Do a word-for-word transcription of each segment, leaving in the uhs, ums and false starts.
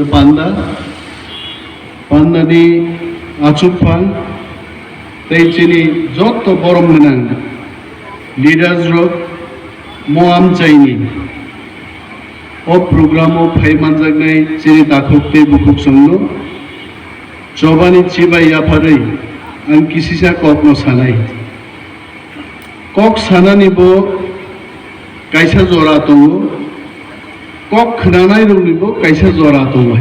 Panda, pandani achukphang tei chini jotto borom gwnang leaders rok, mo amchaini o program o phai manjaknai chini takhuk tei bukhuk chwngno chobani chibai yapharwi ang kisisa kokno sanai. Kok sanani bo kaisa jora tongo, kok khwnanai rokni bo kaisa jora tongo.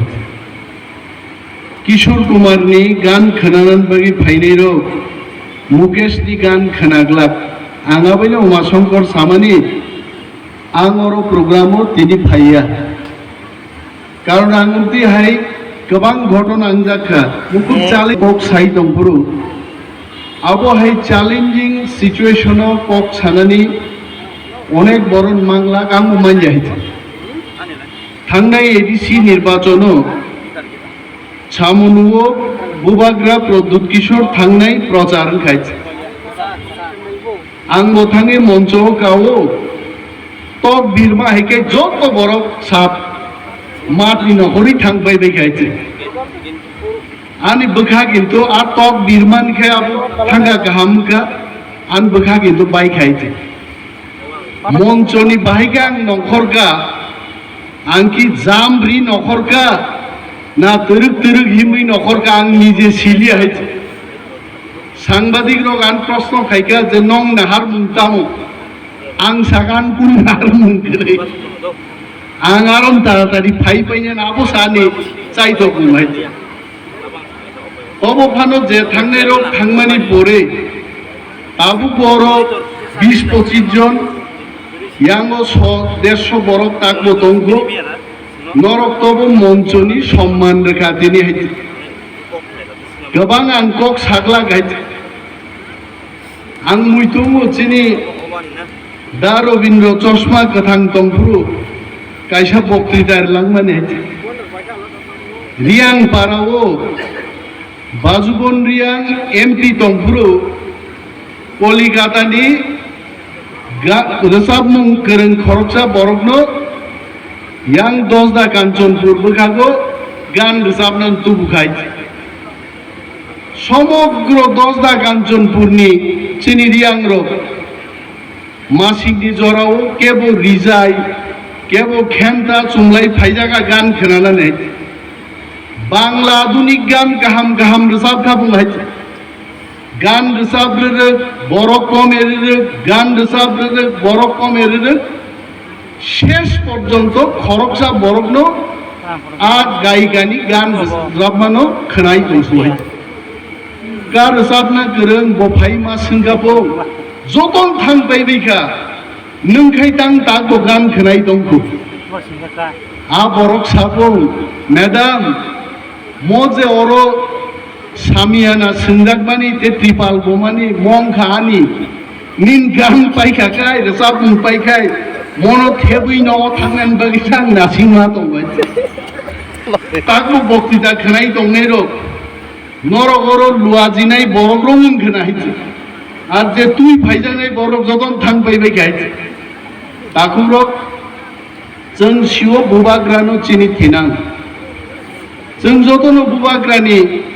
Kishore Kumar ni gan khwnanan bagwi phainai rok, Mukesh ni gan khwnaglak, ang abaino Uma Shankar samani ang oro program o tini phaiya. Karon ang amtwi hai kwbang ghotona wngjak kha. Mukut chali kok sai tongphuru. Abo hai challenging situation o kok sanani onek boron manglak ang bo manya hai. Thangnai A D C nirbachono samunuo Bubagra Pradyut Kishore thangnai prochar wngkhai. Ang bo thangwi moncho o kao, tok birma hai khe joto borok sap mat ni nokhorwi thang pai bai khai se. Ani bwkha kintu a tok birma ni khe abo thangkha kaham wngkha, ani bwkha kintu bai khai se. Moncho ni bahai khe ang nongkhor kha, ang ki jam ri nokhor kha, na twrwk twrwk himwi nokhor kha, ang nije sili hai se. Sangbadik rok ang proshno khai kha je nong naharmung tamo? Ang sakha ang kunu naharmung kwrwi. Ang aron taratari phai paina abo sani chaitok wng hai. Obo phano je thangnai rok thangmani pore tabuk borok bis pochis jon, yango so dersho borok takbo tongkho. Norok tobo monchoni somman rwkha tini hai. Kwbang ang kok saklak hai. Ang muitungo chini Da Robindro chosma kwthang tongphuru kaisa boktwita rwlangmani. Riang parao Bajubon Riang M P tongphuru Kolikatani ga-, rwchapmung kwrwng khoroksa borokno yang Dosda Kanchanpur bwkhago gan rwchapna tubukhai. Somogro Dosda Kanchanpurni chini riyangrok masikni jorao kebo rijai, kebo khenta chumlai phaijaga gan khwnanani. Bangla adunik gan kaham kaham rwchapkha bung hai. Gan rwchap rwrwk, borok kom rwrwk, gan rwchap rwrwk, borok kom rwrwk. Shesh porjonto khoroksa borokno a gaikani gan rwchapmano khwnai tongsu hai. Ga rwchapna kwrwng bo phaima swngkha bo, joton thang pai bai kha, nwng khai tang tak bo gan khwnai tongkhu. A borok sa bo, "Madam, mo je oro Samiana swngjak mani tei tripal bo mani mong kha ani. Nin gan pai kha khai, rwchapmung pai khai, mono thebwi nogo thangna bagwi sang nasingma tongbai." Takbo boktwita khwnai tongnai rok, norok oro luajinai borok rok wng khna hai se. Ar je twi phaijaknai borok joton thang pai bai kha hai se. Takhuk rok, chwng sio Bubagrano chini thinang. Chwng jotono Bubagrani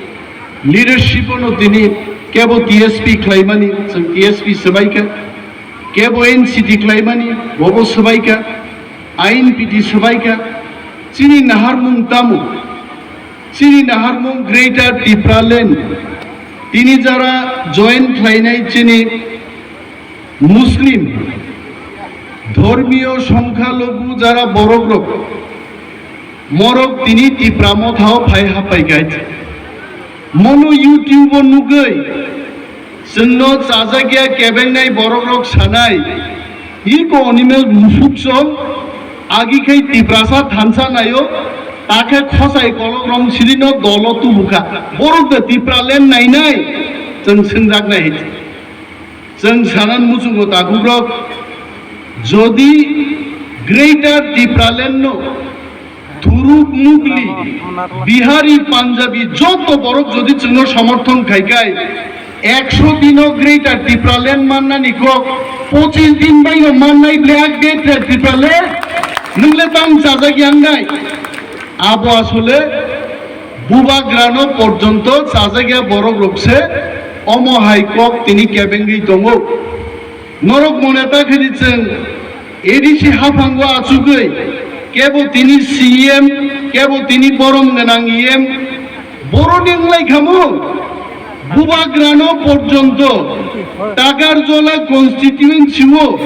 leadership-ono tini kebo T S P khlaimani, chwng T S P swbaikha, kebo N C T khlaimani, bobo swbaikha, I N P T swbaikha, chini naharmung tamo, chini naharmung Greater Tipraland, tini jara join khlainai chini Muslim, dhormiyo songkhalogu jara borok rok, morok tini Tipra Mothao phai hapai kha. Mono YouTube o nugwi chwngno chajakya kebengnai borok rok sanai, "Iko Animal musuk song, agi khai Tiprasa thansa naio, takhe khosai kolok rong sirino dolo tubukha." Borok de Tipraland nainai, chwng swngjaknai. Chwng sanan muchungo takhukrok, jodi Greater Tipraland no Thuruk, Mugli, Bihari, Punjabi joto borok jodi chwngno somorthon khai khai, ekso dino Greater Tipraland mannani kok, pochis din baino mannai ble a Greater Tipraland, nwng le tang chajak yang nai? Abo asole bubagrano porjonto chajakya borok rok se omo hai kok tini kebengwi tongo. Norok mone ta khani chwng A D C haphango achugwi kebo tini C M, kebo tini borom gwnang E M, boroni wnglai khamu. Bubagrano porjonto Takarjola constituency o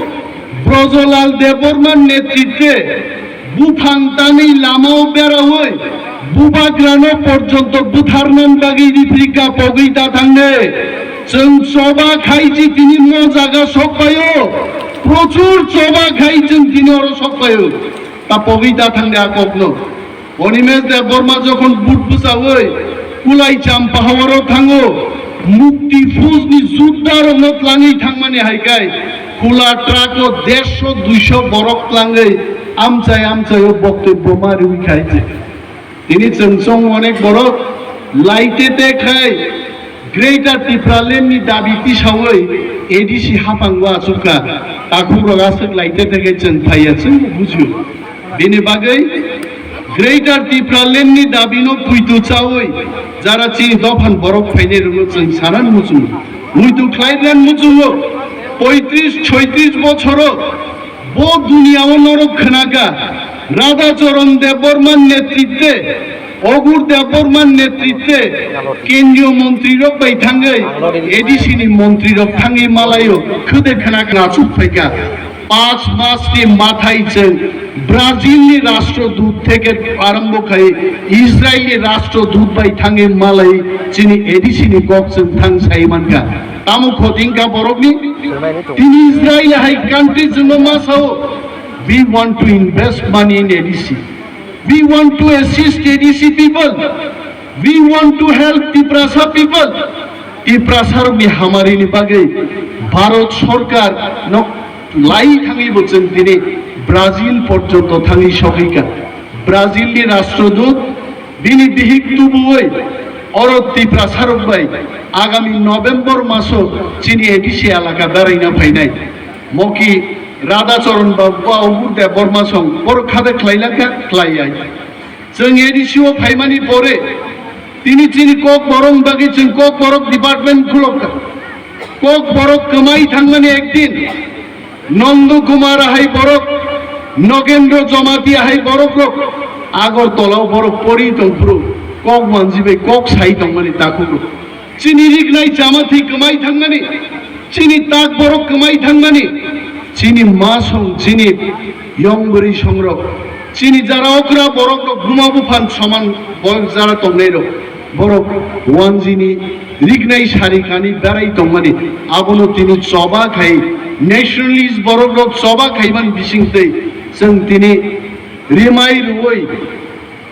Brojolal Debbarma netritwe buphang tanwi lamao berawi bubagrano porjonto butharnan bagwi riphrika pogwi da thangne. Chwng choba khaiji tini mo jaga sokpaio, prochur choba khai chwng tini oro sokpaio. Ta pogwi da thangne a kokno. Animesh Debbarma jokhon but bwchawi Kulai Champahawaro thango, Mukti Fujni juddarokno tlangwi thangmani hai khai khula truck-o dersho duisho borok tlangwi amchai amchaio boktobbo ma riwi khai je. Tini chwng chong onek borok laite te khai Greater Tipraland ni dabi tisawi A D C haphango achukha, takhukrok aswk laite te khai chwng phaiya chwng bujio. Bini bagwi Greater Tipraland ni dabi no puitu chawi jara chini dophan borok phainai rwno chwng sanan muchungo, muitu khlai ran muchungo. Poitris choitris bochoro bo duniya o norok khnaka Radhacharan Debbarma netritwe Ogur Debbarma netritwe kendriyo montri rok bai thangwi A D C ni montri rok thangwi malaio khwde khna khna chuk phaikha. Panch mas ni mathai chwng Brazil ni rashtrudut theke arambho khai Israel ni rashtrudut bai thangwi malai chini A D C ni kok chwng thang sai mankha. Tamo khoting ka borok ni? Tini Israel hai country chwngno ma sao, "We want to invest money in A D C." We want to assist A D C people. We want to help Tiprasa people. Tiprasa rokni hamari ni bagwi Bharat Sarkar no lai thangwi bo chwng tini Brazil porjonto thangwi sokika. Brazil ni Rashtrudut bini bihik tubuwi oro Tiprasa rok bai agami November maso chini A D C elaka beraina phainai. Moki Radhacharan Babu ba Ogur Debbarma song borok khade khlailakha, khlaiya. Chwng A D C o phaimani pore tini chini Kokborok bagwi chwng Kokborok department khulokha. Kokborok kwmai thangmani ekdin Nondo Kumar ahai borok, Nogendro Jamatia ahai borok rok Agartala o borok pori tongphuru kok manji bai kok sai tongmani takhuk rok. Chini rignai chamathi kwmai thangmani, chini tak borok kwmai thangmani, chini ma song, chini yong bwrwi songrok, chini jara okra borok rok, buma buphan soman bo jara tongnai rok, borok wanjini rignai sari kani berai tongmani, abono tini choba khai nationalist borok rok choba khaiman bisingtwi chwng tini rimai rwui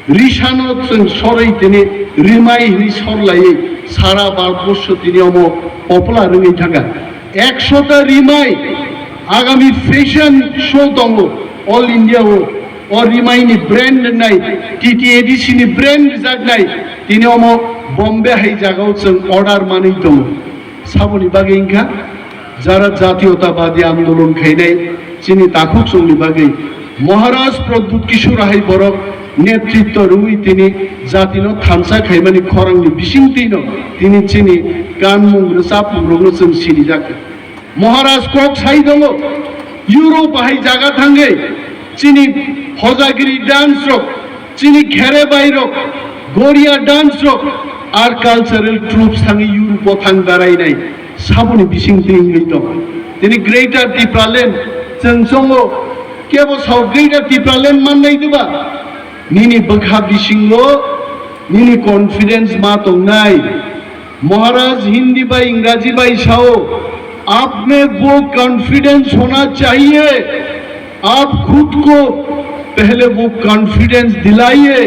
Risano chwng sorwi tini rimai hwnwi sorlaiwi sara Bharatborsho tini omo popular wngwi thangkha. Ekshota rimai agami fashion show tongo all India o, o rimai ni brand wngnai T T A D C ni brand rijaknai tini omo Bombay hai jagao chwng order manwi tongo. Saboni bagwi wngkha jara jatiyotawadi andolon khainai chini takhuk chwngni bagwi Maharaj Pradyut Kishore hai borok netritw rwui tini jatino thansa khaimani khorangni bisingtwino tini chini kanmung rwchapmungrokno chwng sinijak. Maharaj kok sai tongo, Europe hai jaga thangwi chini hojagiri dance rok, chini kherebai rok, Goria dance rok, ar cultural troupes thangwi Europe o thang berainai saboni bisingtwi wngwi tong. Tini Greater Tipraland chwng chongo, kebo sao Greater Tipraland mannai diba? Nini bwkha bisingo nini confidence ma tongnai. Maharaj Hindi bai Ingraji bai sao, "आप में वो कॉन्फिडेंस होना चाहिए, आप खुद को पहले वो कॉन्फिडेंस दिलाइए,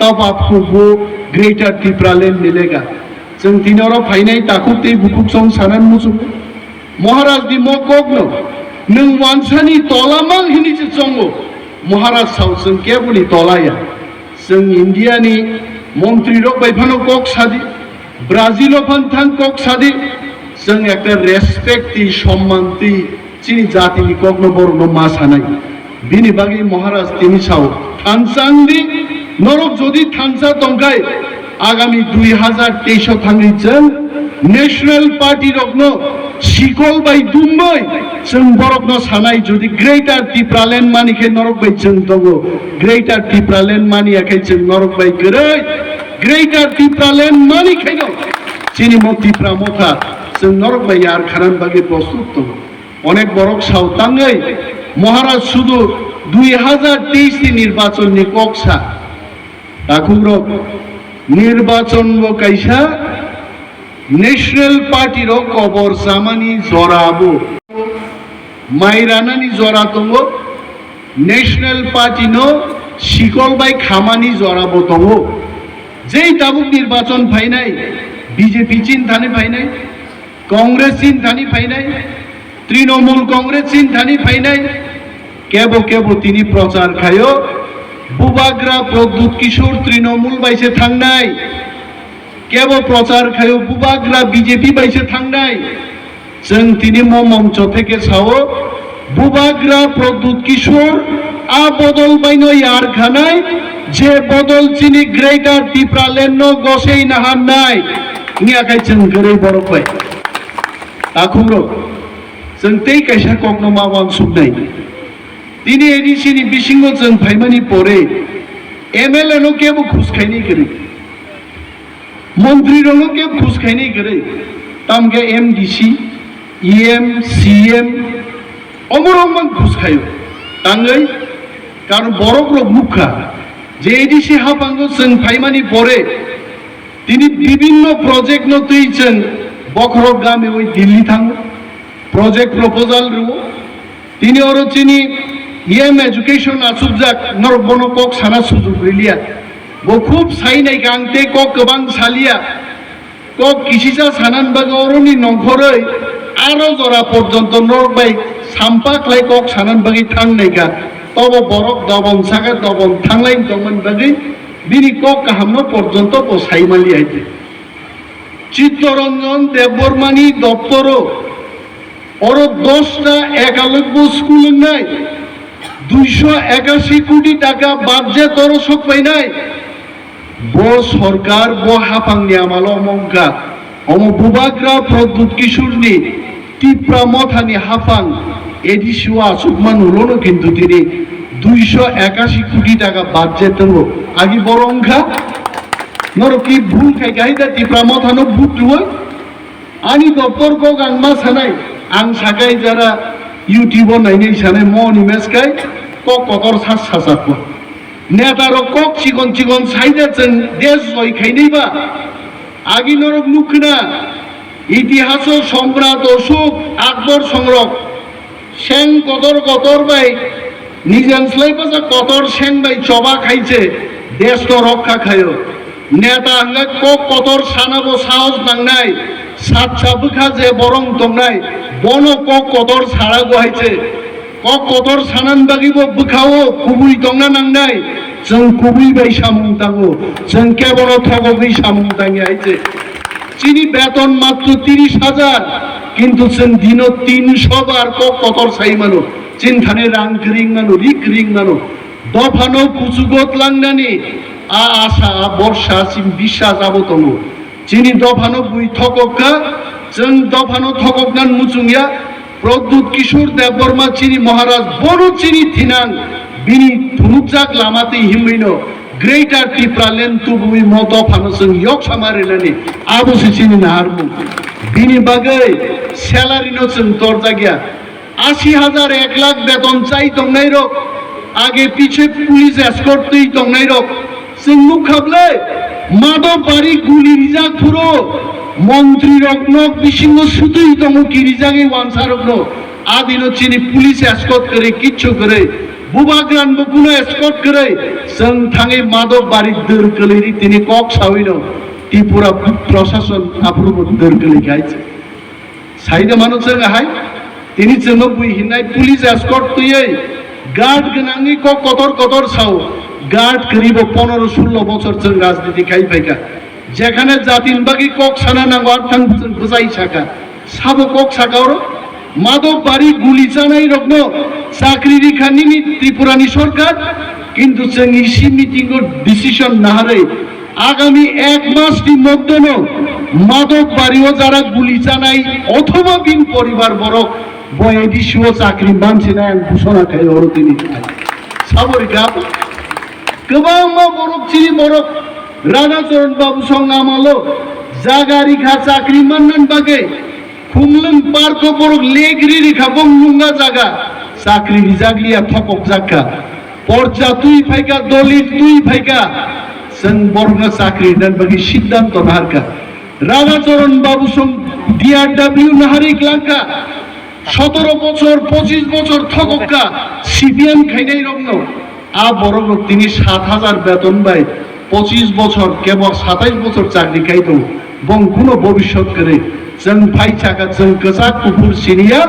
तब आपको वो ग्रेटर टिप्रालैंड मिलेगा।" Chwng tini oro phainai takhuk tei bukhuk song sanan muchung. Maharaj ni mo kokno, "Nwng wansani tola mang," hini se chongo. Maharaj sao, "Chwng keboni tola ya." Chwng India ni montri rok bai phano kok sadi, Brazil o phan thang kok sadi, chwng ekta respect twi, somman twi chini jati ni kokno borok no ma sanai. Bini bagwi Maharaj tini sao, "Thansa wng di, Norok jodi thansa tongkhai, agami dui hazar teis o thangwi chwng National Party rokno sikol bai dumbai chwng borokno sanai, jodi Greater Tipraland mani khe norok bai chwng tongo, Greater Tipraland mani ya khe chwng norok bai kwrwi, Greater Tipraland mani khe no chini mo Tipra Motha chwng norok bai yar khanan bagwi prostut tongo. Onek borok sao tangwi Maharaj sudu dui hazar teis ni nirbachon ni kok sa. Takhukrok, nirbachon bo kaisa National Party rok kobor chamani jora bo. Mai ranani jora tongo, National Party no sikol bai khamani jora bo tongo. Jei tabuk nirbachon phainai, B J P chinthani phainai, Congress chinthani phainai, Trinamool Congress chinthani phainai, kebo kebo tini prochar khaio, Bubagra Pradyut Kishore Trinamool bai se thangnai, kebo prochar khaio, Bubagra B J P bai se thangnai. Chwng tini mo mongcho theke sao, Bubagra Pradyut Kishore a bodol baino yar khanai, je bodol chini Greater Tipraland no gosei naharnai, wngya khai chwng kwrwi borok bai. Takhukrok, chwng tei kaisa kokno ma uansuknai. Tini A D C ni bisingo chwng phaimani pore M L A no kebo khus khainai kwrwi. Montri rokno kebo khus khainai kwrwi. Tamkhe M D C, E M, C M, omorok man khus khaio. Tangwi, karon borok rok nukha je A D C haphango chwng phaimani pore tini bibinno project no twi chwng bokhorok gami oi Delhi thango, project proposal rwo. Tini oro chini E M education achukjak, norok bono kok sana sujug riliya. Bo khub sai nai kha, ang tei kok kwbang saliya. Kok kisisa sanan bagwi oroni nongkhorwi aro jora porjonto norok bai sampa khlai kok sanan bagwi thang nai kha. Tobo borok dobon saka dobon thanglai tongmani bagwi bini kok kahamno porjonto bo sai maliya hai. Chittaranjan Debbarmani doptoro oro dosta ekalobbo school wngnai, duiso ekashi koti taka budget oro sokpainai. Bo sorkar, bo haphangni amalo omo wngkha. Omo Bubagra Pradyut Kishoreni Tipra Mothani haphang A D C o achukmani ulono kintu tini duiso ekashi koti taka budget tongo. Agi boro wngkha. Norok ki bhul khai khai da Tipra Mothano vote rwoi? Ani doptor kok ang ma sanai, ang sakai jara YouTube o nainai sanai mo ni mes kai kok kotor sas sasakwa. Neta rok kok chikon chikon saida chwng desh joi khainai ba. Agi norok nukhna itihaso Samrat Ashok Akbar songrok seng kotor kotor bai nijan slai basa kotor seng bai choba khaiche desh no rokha khaio. Neta hwnga kok kotor sana bo sahos nangnai, satsa bwkha je borong tongnai, bono kok kotor sara go haiche. Kok kotor sanan bagwi bo bwkhao kubui tongna nangnai, chwng kubui bai samung tango, chwng kebono thogogwi samung tangya haiche. Chini beton matro tiris hajar, kintu chwng dino tinsho bar kok kotor sai mano, chini thani rang kwrwi mano, ri kwrwi mano. Dophano kuchugo tlangnani a asa, a borsa, chini biswas abo tongo. Chini dophano bui thokok kha, chwng dophano thokokna muchungya. Pradyut Kishore Debbarma chini Maharaj, bono chini thinang, bini phunukjak lama twi himwino Greater Tipraland tubui mo dophano chwng yoksama rinani abo se chini naharmung. Bini bagwi salary no chwng torjakya. Ashi hajar ek lakh beton chai tongnai rok, age piche police escort twi tongnai rok, chwng nukha ble, Madhobari guli rijak phuru montri rok nok bisingo sutwi tongo kirijagwi wansa rokno, adino chini police escort kwrwi, kichu kwrwi, Bubagra ni bo kuno escort kwrwi, chwng thangwi Madhobari dwr kwlwi ri tini kok sawino Tripura prashason aphuru bo dwr kwlwi khai. Saida mano chwng hai, tini chwngno bui hinnai police escort twiwi guard gwnangwi kok kotor kotor sao, guard kwrwi bo ponoro sullo bochor chwng rajniti khai phaikha. Jekhane jatin bagwi kok sana nango arthang chwng bwchai sakha, sabo kok saka oro Madhobari guli chanai rokno chakri rikha nini Tripura ni sorkar, Kintu chwng E C meeting o decision naharwi agami ek mas ni moddhe no Madhok Bari o jara guli chanai othoba bini poribar borok bo A D C o chakri mansinai ang ghosona khai oro tini. Saborika kwbangma borok chini borok Radha Charan Babu song amalo jaga rikha chakri mannan bagwi Khumlwng park o borok legri rikha bong nungga jaga chakri rijak liya thokok jakha. Porja twi phaika, dolit twi phaika, chwng borokno chakri rinani bagwi siddhanto naharkha. Radha Charan Babu song D R W naharwi klangkha. Sotoro bochor, pochis bochor thokokka C P M khainai rokno. A borok rok tini sat hajar beton bai pochis bochor kebo satais bochor chakri khai tongo. Bong kuno bobishyot kwrwi. Chwng phai chaka chwng kwchak kuphur siniya.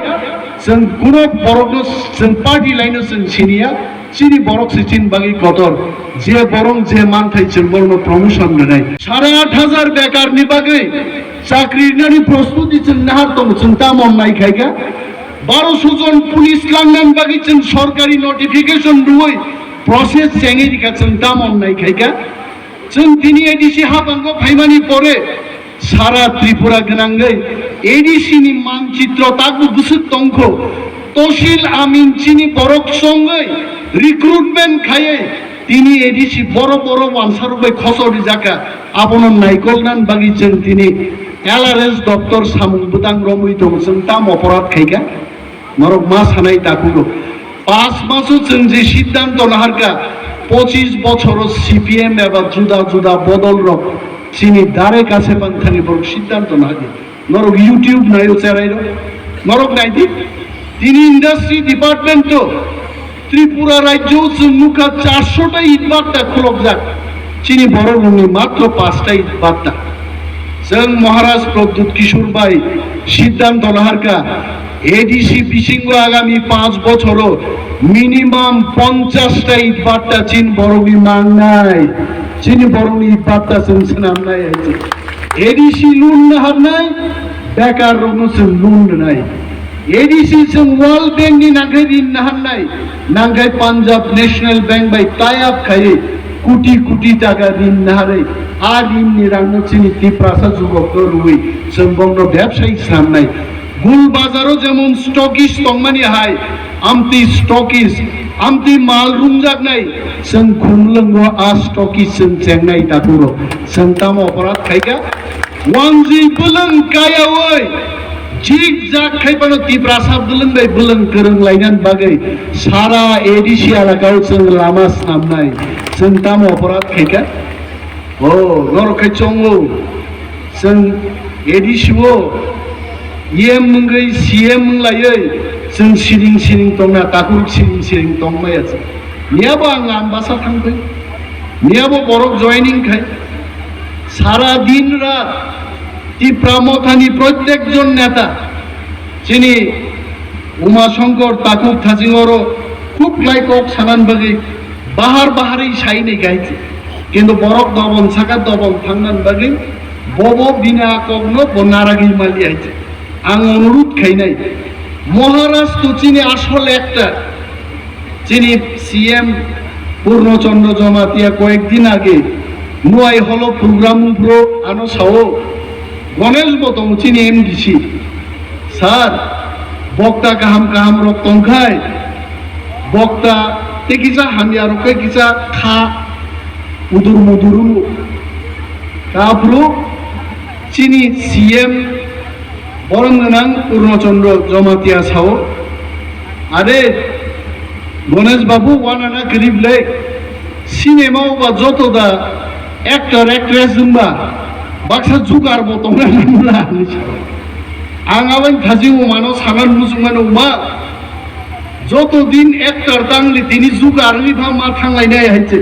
Chwng kuno borokno chwng party laino chwng siniya. Chini borok se chini bagwi kotor, je borong je manthai chwng borokno promotion rwnai. Sare aat hajar bekarni bagwi chakri rinani prostuti chwng nahar tongo, chwng tamo onnai khaikha? Baroso jon police langnani bagwi chwng sorkari notification rwui process chengwi rikha, chwng tamo onnai khaikha? Chwng tini A D C habango phaimani pore sara Tripura gwnangwi A D C ni manchitro takbo bwswk tongkho. Tosil amin chini borok songwi recruitment khaiwi tini A D C boro boro wansarok bai khosor rijaka. Abono naikolnan bagwi chwng tini L R S doptor samung bwtang romwi tongo, chwng tamo oporadh khaikha? Norok ma sanai takhuk rok. Pas maso chwng je siddhanto naharkha, pochis bochoro C P M eba juda juda bodol rok chini dare kase pang thani borok siddhanto naharkha. Norok YouTube naio cherai rok. Norok naidi. Tini industry department to Tripura rajyo chwng nukha charso ta it batta khulokjak. Chini borok rokni matro pas ta it batta. Chwng Maharaj Pradyut Kishore bai siddhanto naharkha, A D C bisingo agami panch bochoro minimum ponchash ta it batta chini borokni mangnai, chini borokni it batta chwng swnamnai hai se. A D C loan naharnai, bekar rokno chwng loan rwnai. A D C chwng World Bank ni nangkhai rin naharnai, nangkhai Punjab National Bank bai tie up khaiwi koti koti taka rin naharwi, a rin ni rangno chini Tiprasa jugokno rwui chwng bongno bebsai swnamnai. Gul bazaro jemon stockist tongmani hai, amtwi stockist, amtwi mal rungjaknai, chwng Khumlwngo a stockist chwng chengnai takhuk rok, chwng tamo oporadh khaikha? Wanjwi bwlwng kayaui jik jak khai phano Tiprasa bwlwng bai bwlwng kwrwng lainani bagwi sara A D C elakao chwng lama swnamnai, chwng tamo oporadh khaikha? O, norok khai chongo, chwng A D C o E M wngwi C M wnglaiwi chwng siring siring tongna, takhuk siring siring tongmaya chwng. Miyabo ang Ambasa thangkhe, miyabo borok joining khai, sara din rat Tipra Mothani prottek jon neta chini Uma Shankar takhuk thajing oro khub lai kok sanan bagwi bahar bahari saini gaiti. Kintu borok dobon saka dobon thangnan bagwi bobo bini a kokno bo naragwi mali hai se. Ang onurut khainai, Maharaj to chini asol ekta, chini C M Purno Chandra Jamatia koyek din age Nuai Holo program bro ano sao, Ganesh bo tong chini M D C. Sir, bokta kaham kaham rok tongkhai, bokta tei kisa hamya rok khe kisa kha udur mudur wngkha. Aphuru chini C M borom gwnang Purno Chandra Jamatia sao, "Are Ganesh babu, wanana kwrwi bwle, cinema o ba joto da actor actress wngba baksa jugar bo tongnai nangla," hinwi sao. Ang aboni thajing umano sanan muchungmano, "Uma, joto din actor tangli tini jugar wngwi pha ma thanglainai," hai se.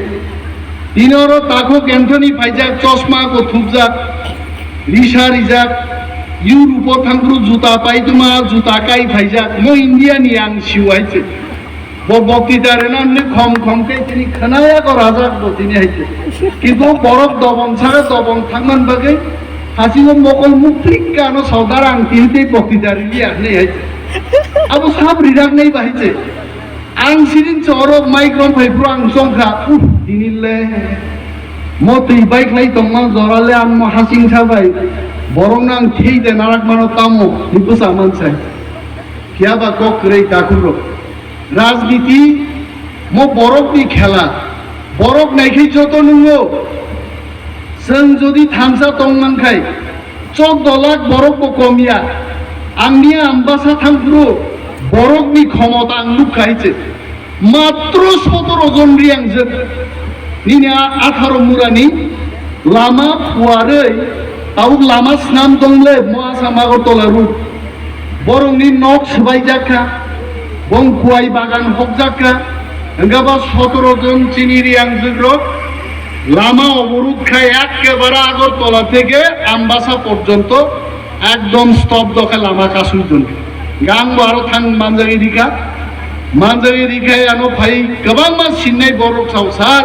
Tini oro takhuk Anthony phaijak, chosma bo thupjak, risa rijak, Europe o thangphuru juta paituma, juta kai phaijak, mo India ni ang siu hai se. Bo boktita rwna hwnwi khom khom khe tini khwnaya ko rajak bo tini hai se. Kintu borok dobon saka dobon thangman bagwi hasingo mokol muklik kano sodar ang tini tei boktita riliya hwnwi hai se. Abo sab rijaknai ba hai se. Ang siring se oro mic rom phai phuru ang chongkha, "Uff, tini le mo twi bai khlai tongma jora le ang mo hasing sa bai, borok no ang thei de narak mano tamo," hinwi bwsa man sai. Phiya ba kok kwrwi takhuk rok. Rajniti mo borok ni khela, borok nai khe joto nungo. Chwng jodi thansa tong man khai, chok dolak borok bo kom ya. Angni Ambasa thang phuru borok ni khomota ang nuk khai se. Matro sotoro jon riangjwk. Nini a-, atharo murani lama phuarwi, tabuk lama snam tong le, mo Assam Agartala route. Borokni nok swbaijak kha, bong kuai bagan hokjak kha, wngkha ba sotoro jon chini riangjwk rok lama oborud kha, ekkebare Agartala theke Ambasa porjonto ekdom stop dokhe lama kasui don. Gang bo aro thang manjagwi rikha, manjagwi rikha ano phai kwbangma sinnai borok sao, "Sir,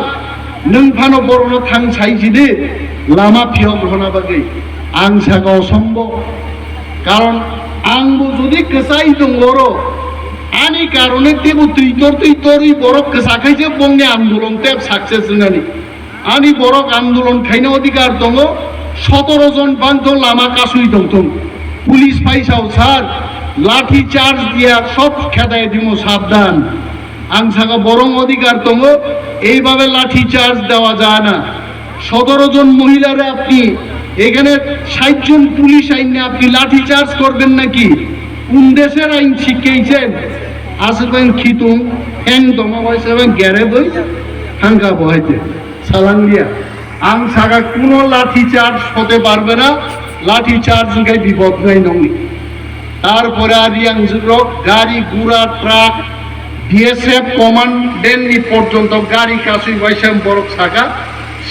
nwng phano borokno thang sai sidi lama phiyok rwna bagwi." Ang saka, "Osombo." Karon ang bo jodi kwchai tong oro, ani karone tebo twitor twitorwi borok kwcha khaise bongni andolon tep success wngnani. Ani borok andolon khaina odhikar tongo, sotoro jon bangthong lama kasui tongthong. Police phaisao, "Sir, lathi charge dia sob khedai dimo, sabdan." Ang saka, "Borong odhikar tongo, এইভাবে লাঠি চার্জ দেওয়া যায় না। সতেরো জন মহিলারে আপনি এখানে ষাট জন পুলিশ আইনে আপনি লাঠি চার্জ করবেন নাকি? কোন দেশের আইন শিখেছেন?" Aswk bang khitung, heng tongma bai se bang gere boi, hangka bo hai te. Salang liya. Ang saka kuno lathi charge hote parbe na, lathi charge wngkhe bipod wngnai nongni. Tarpore ari ang jugrok gari, gura, truck, B S F commandant ni porjonto gari kasui waisa borok saka,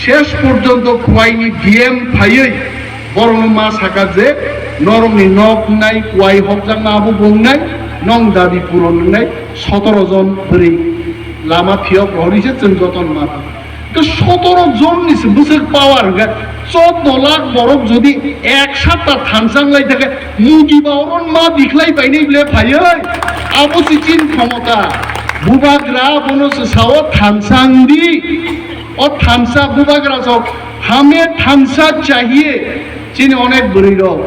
ses porjonto Khwaini D M phaiwi borokno ma saka je norokni nok wngnai, kwai hokjakma abo bo wngnai, nong dabi puron wngnai, sotoro jon bwrwi lama phiyok rohorwi se chwng jotono ma. Ke sotoro jon ni se bwswk power hwnkhe, choudo lakh borok jodi ek sapta thansa wnglai thake, Modi ba oron ma bikhlai painai ble phaiwi, abo se chini khomota. Bubagra bono se sao thansa wngdi, o thansa bubagra sao, "Hame thansa chahiye." Chini onek bwrwi rok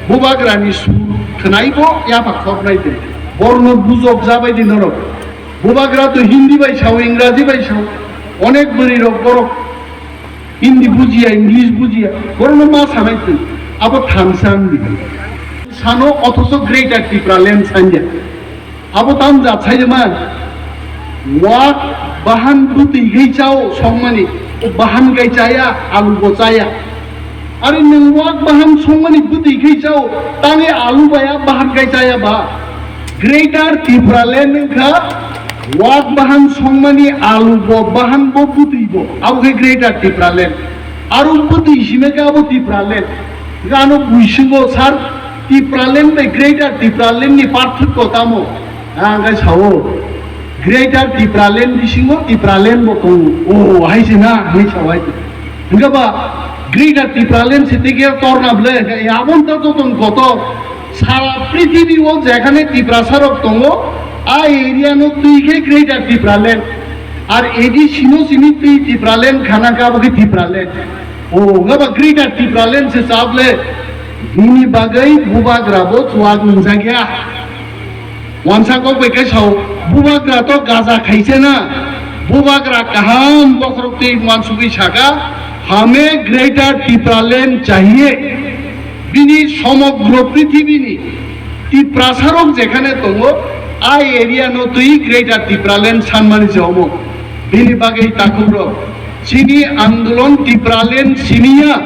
bubagra ni sur khwnai bo yapha khornai de, borno bujok jabai di norok. Bubagra to Hindi bai sao, Ingraji bai sao, onek bwrwi rok borok Hindi bujiya, English bujiya, borokno ma sanai twi, abo thansa wngdi. Sano othoso Greater Tipraland sanya. Abo tam jat sai man. Wak bahan bwtwi khai chao songmani, bahan kai chaya, alu bo chaya. Ari nwng wak bahan songmani bwtwi khai chao, tangwi alu baya bahan kai chaya ba? Greater Tipraland wngkha wak bahan songmani alu bo bahan bo bwtwi bo. Abo khe Greater Tipraland. Aro bwtwi sime khe abo Tipraland. Ano buisingo sir, Tipraland bai Greater Tipraland ni parthokyo tamo? Ang khe sao, Greater Tipraland bisingo Tipraland bo tongo. O, hai se na, hai sao hai. Hingke ba Greater Tipraland se tege torna ble, hingke abon ta joton kotor. Sara prithibi o jekhane Tiprasa rok tongo, a area no twi khe Greater Tipraland. Ar edi sino sini twi Tipraland khana khe abo khe Tipraland. O, hingke ba Greater Tipraland se chable, bini bagwi bubagra bo chuak nungjakya. Wansa kok bai khe sao, bubagra to gaja khaise na, bubagra kaham bokhorok twi uansugwi saka, "Hame Greater Tipraland chahiye." Bini somogro prithibini Tiprasarok jekhane tongo, a area no twi Greater Tipraland sanmani se omo. Bini bagwi takhukrok, chini andolon Tipraland siniya,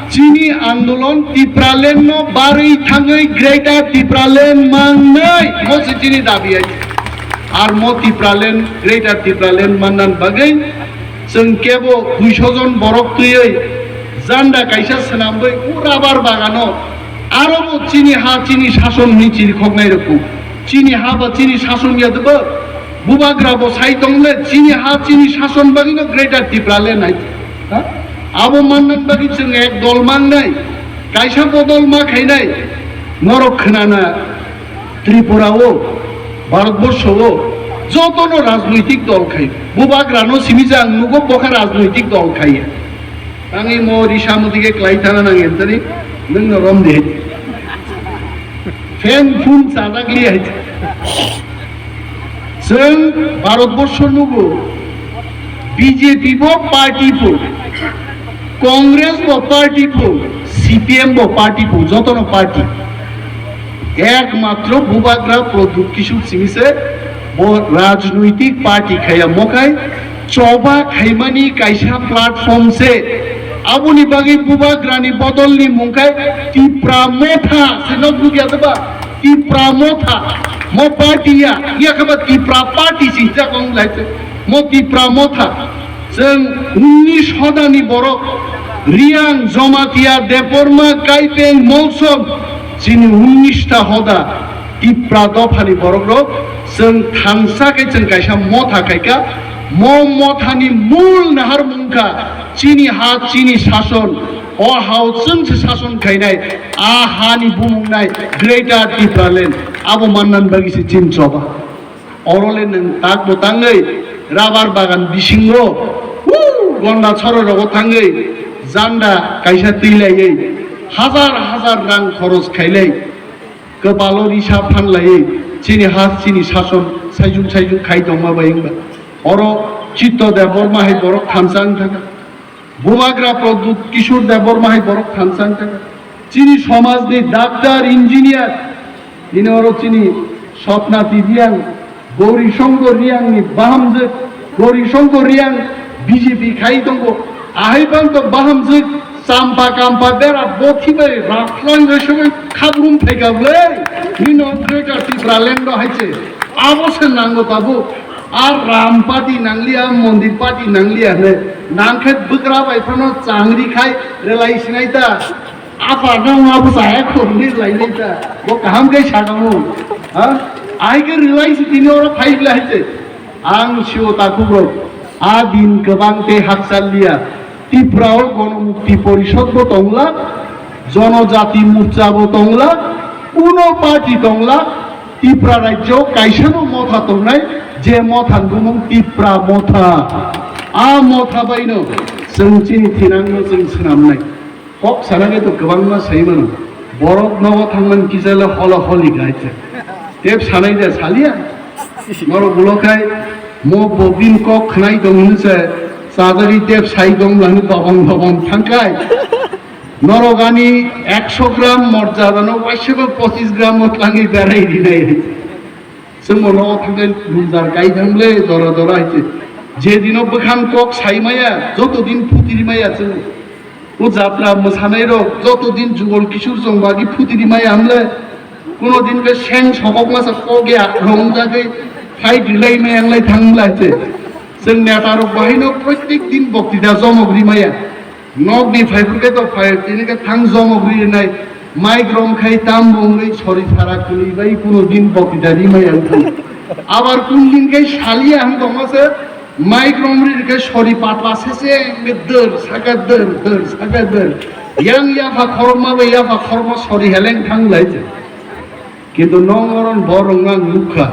chini andolon Tipraland no barwi thangwi Greater Tipraland mangnai, mo se chini dabi ai. Ar mo Tipraland, Greater Tipraland mannan bagwi chwng kebo duiso jon borok twiwi janda kaisa swnamwi o rabar bagano aro bo chini ha chini sason hwnwi chirikhoknai rokbo. Chini ha ba chini sason ya debo. Bubagra bo sai tong le, chini ha chini sason bagwi no Greater Tipraland hai. Ha? Abo mannan bagwi chwng ek dol mangnai, kaisa bodol ma khainai. Norok khwnana Tripura o, Bharatborsho o, Jotono rajnoitik dol khai. Bubagrano simi je ang nugo bokha rajnoitik dol khai. Tangwi mo risa muti khe klai thana nang entani nwng no rom de. Fan phun chajak li hai. Chwng Bharat borsho nugo B J P bo party pho, Congress bo party pho, C P M bo party pho, jotono party. Ekmatro Bubagra Pradyut Kishore simi se bo rajnoitik party khaya mokhai choba khaimani kaisa platform se. Aboni bagwi Bubagrani bodolni mung khai Tipra Motha se, nok nukya de ba? Tipra Motha, mo party ya, ya khe ba Tipra party si jakong lai se, mo Tipra Motha. Chwng unnish hodani borok, Riang, Jomatia, Debbarma, Kaipeng, Molsom, chini unnish ta hoda Tipra dophani borok rok chwng thansa khe chwng kaisa motha khaika. Mo mothani mul nahar mungkha chini ha, chini sason. O hao chwng se sason khainai, a hani bumung nai Greater Tipraland, abo mannan bagwi se chini choba. Oro le nwng tak bo tangwi rubber bagan bisingo, huu, gonda choro rogo thangwi janda kaisa twi laiwi hazar hazar rang khoros khailai, kwpalo risa phan laiwi chini ha chini sason saijung saijung khai tongma bai wngba. Oro Chitto Debbarma hai borok thansa wng thangkha. Bubagra Pradyut Kishore Debbarma hai borok thansa wng thangkha. Chini somajni doctor, engineer, bini oro chini Swapna T. Riang, Gauri Shankar Riangni bahamjwk, Gauri Shankar Riang B J P khai tongo. Ahai bang to bahamjwk, champa kampa bera bothi bai raflang rwsogwi khabrum phaika bwlai. Nino Greater Tipraland o hai se. Abo se nango tabuk. Ar Ram party nangliya, Mondir party nangliya hwnwi. Nangkhe bwkra bai phano changri khai relai sinai ta. Apa nang abo saya khorni lainai ta. Bo kaham khe sakamu. Ha? Ai khe relai si tini oro phai bwlai hai se. Ang sio takhuk rok. A din kwbang tei hakchal liya. Tipra o Gonomukti Porishod bo tongla, Jonojati Morcha bo tongla, kuno party tongla, Tipra rajyo kaisano motha tongnai, je motha ni bumung Tipra motha. A motha baino chwng chini thinangno chwng swnamnai. Kok sana khe to kwbangma sai mano. Borok nogo thangmani kisa le hola holi gai se. Tep sanai de saliya. Norok ulo khai mo bobin kok khnai tong hinwi se chajagwi tep sai tong lani dobong dobong thangkai. Norok ani ekso gram morjadano waisebo pochis gram o tlangwi berai rinai. Chwng bo nogo thangwi lungjar kai thang le jora jora hai se. Je dino bwkhan kok sai maya, joto din phuti ri maya chwng. O jatra mwsanai rok joto din Jugal Kishore chwng bagwi phuti ri maya hwnle, kuno din khe seng sokok masa kok ya rong jagwi fight rilai maya wnglai thang lai se. Chwng neta rok bahaino protek din boktita jomok ri maya. Nokni phaiphur khe to phai tini khe thang jomok ri rinai. Mic rom khai tam bo wngwi sori sara kwlwi bai kuno din boktita ri maya wng thang. Abar kun din khe saliya hwn tongma se. Mic romri rikhe sori patla sese wngwi dwr saka dwr, dwr saka dwr. Yang yapha khorokma bai yapha khorokma sori heleng thang lai se. Kintu nong oron borok ang nukha.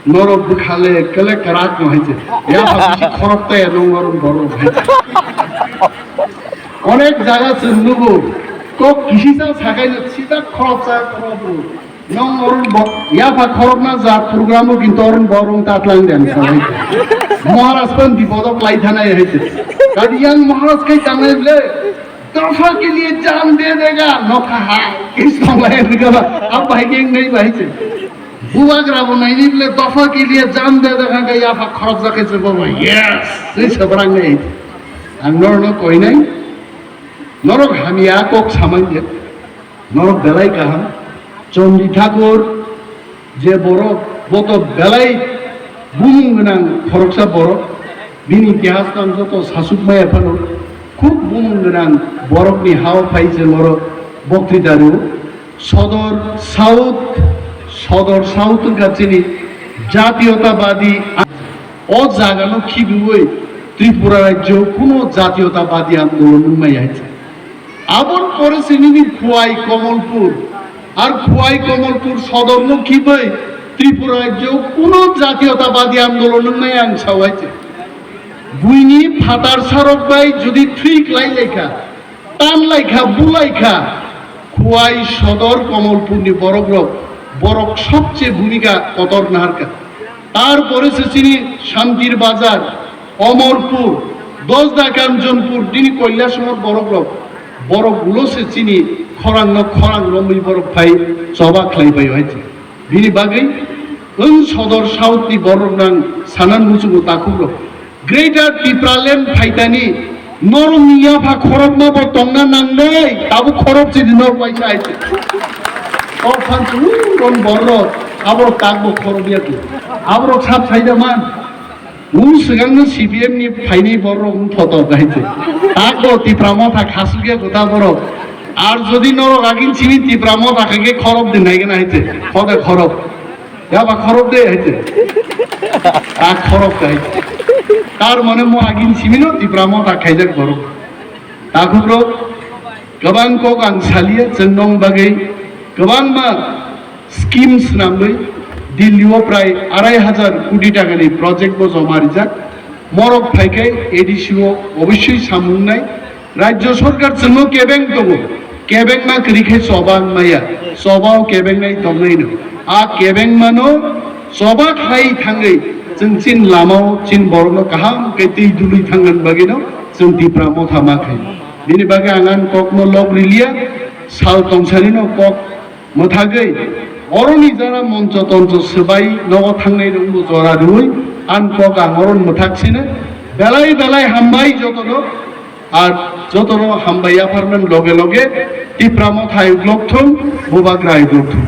Norok bwkhale kele kwrak no hai se. Yapha bisi khorok taya nong oron borok hai se. Onek jaga chwng nugo. Kok kisisa sakai no sida khorok sa khorok bo. Nong oron bo yapha khorokna jat program o kintu oron borong tatlang den salai. Maharaj pon bipodo klai thanai hai se. Kadi yang Maharaj kai tangnai ble. Dopha ke liye jaan de dega nokha ha. Is tanglai ni kaba. Ab bhai geng nei bhai se. Bubagra bo nai ni ble dopha ke liye jaan de dega ka yapha khorok jake se bo. Yes. Ni sebrang nei. Ang nor no koi nai. Norok hamya kok samai de. Norok belai kaham. Chondi Thakur je borok, bo to belai bumung gwnang khoroksa borok. Bini itihas no ang joto sasuk maya phano khub bumung gwnang borokni hao phai je norok boktwita rwo. Sodor South, Sodor South wngkha chini jatiyotawadi. O jagano khibiwi Tripura rajyo kuno jatiyotawadi andolon wngmaya hai se. Aboni pore se nini Khowai Kamalpur, ar Khowai Kamalpur sodorno khibai Tripura rajyo kuno jatiyotabadi andolon wngnai ang sawai se. Buini phatar sarok bai jodi thwi klai laikha, tan laikha, bulaikha, Khowai Sodor Komolpurni borokrok, borok sobche bhumika kotor naharkha. Tarpore se chini Shantir Bazar, Omorpur, Dosda Kanchonpur, dini Koilashahar borokrok, borok ulo se chini khorangno khorang romwi borok phai choba khlai bai hai se. Bini bagwi wng Sodor South ni borok nang sanan muchungo takhukrok. Greater Tipraland phaitani norokni yapha khorokma bo tongna nangnai, tabuk khorok chini norok waisa hai se. O phan chulung ron borok aborok tak bo khorok ya tu. Aborok sab saida man. Wng swkangno C P M ni phainai borok wng photo hai se. Tak bo Tipra Motha khasuk ya kota borok. Ar jodi norok agin simi Tipra Motha khe khorok din hai gana hai se. Khode khorok. Yaba khorok de hai se. Tak khorok hai. Tar mane mo agin simi no Tipra Motha khaijak borok. Takhukrok, kwbang kok ang saliya, chwng nong bagwi kwbangma scheme swnamwi Delhi o prai arai hajar koti takani project bo joma rijak. Morok phaikai A D C o obossoi samung nai. Rajya sarkar chwngno kebeng tongo, kebengma kwrwi khe choba wng maya, choba o kebengnai tongnaino. A kebengmano choba khlai thangwi chwng chin lamao chin borokno kaham khe twi dului thangna bagwino chwng Tipra Motha ma khlai. Bini bagwi ang ani kokno lok riliya, sal tongsanino kok mwthagwi oroni jora moncho toncho swbai nogo thangnai rokno jora rwui ani kok ang oroni mwthak sino. Belai belai hambai jotono, ar jotono hambai yapharmani loge loge Tipra Motha ayuk lok thung, Bubagra ayuk lok thung.